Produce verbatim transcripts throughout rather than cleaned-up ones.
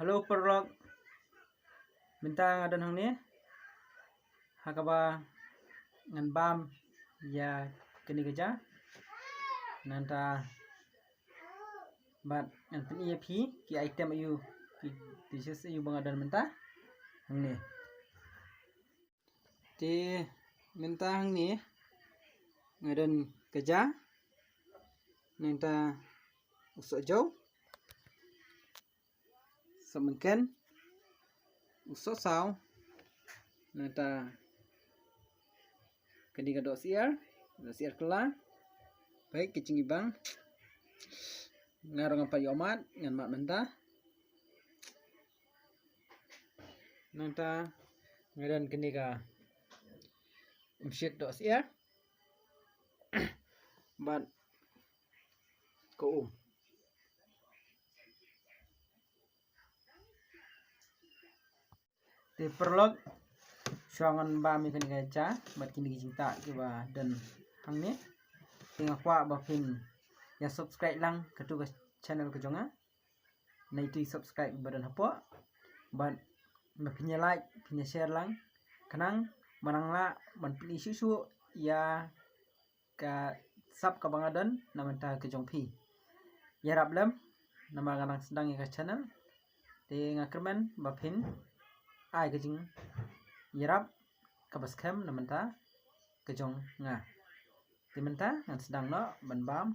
Hello paralok. Mynta nga don hangne ha kaba ngan bam ïa kane ka ja. Nangta bad ngan pyni ïa phi ki item aiu, ki dishes aiu ba nga don mynta hangne. Te mynta hangne nga don ka ja, nangta u sohjew, sohmynken, u sohsaw, nangta kane ka dohsyiar, dohsyiar kylla. Peit ka jingibang. Nga ruh ngam pat ïoh mad, ngan mad mynta. Nangta nga don kane ka umshit dohsyiar bad ka um. Te paralok, shuwa ngan bam ïa kane ka ja bad kine ki jingtah kiba don hangne, te nga kwah ba phin ïa subscribe lang katto ka channel ka jong nga. Nai tu subscribe ba don hapoh bad ba phin ïa like, phin ïa share lang, khnang ba nang lah ban pyni shuh shuh ïa ka sap kaba nga don na bynta ka jong phi. Ïarap lem namar nga dang sdang ïa ka channel, te nga kyrmen ba phin ai ka jingïarap kaba skhem na bynta ka jong nga. Te mynta ngan sdang noh ban bam.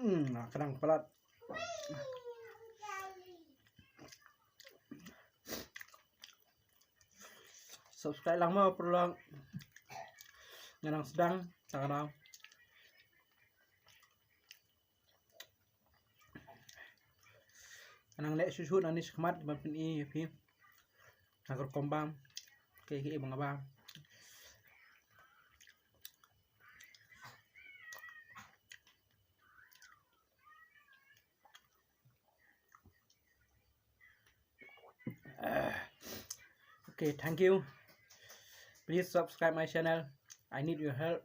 Hmm, khnang palat. Subscribe lang mo paralok. Nga nang sdang, ta ka daw. Nang leh shuh shuh nangne shakhmat ban pyni ïa phi. Na ka rukom bam. Kaei kaei ba nga bam. Okay, thank you. Please subscribe my channel. I need your help.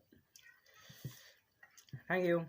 Thank you.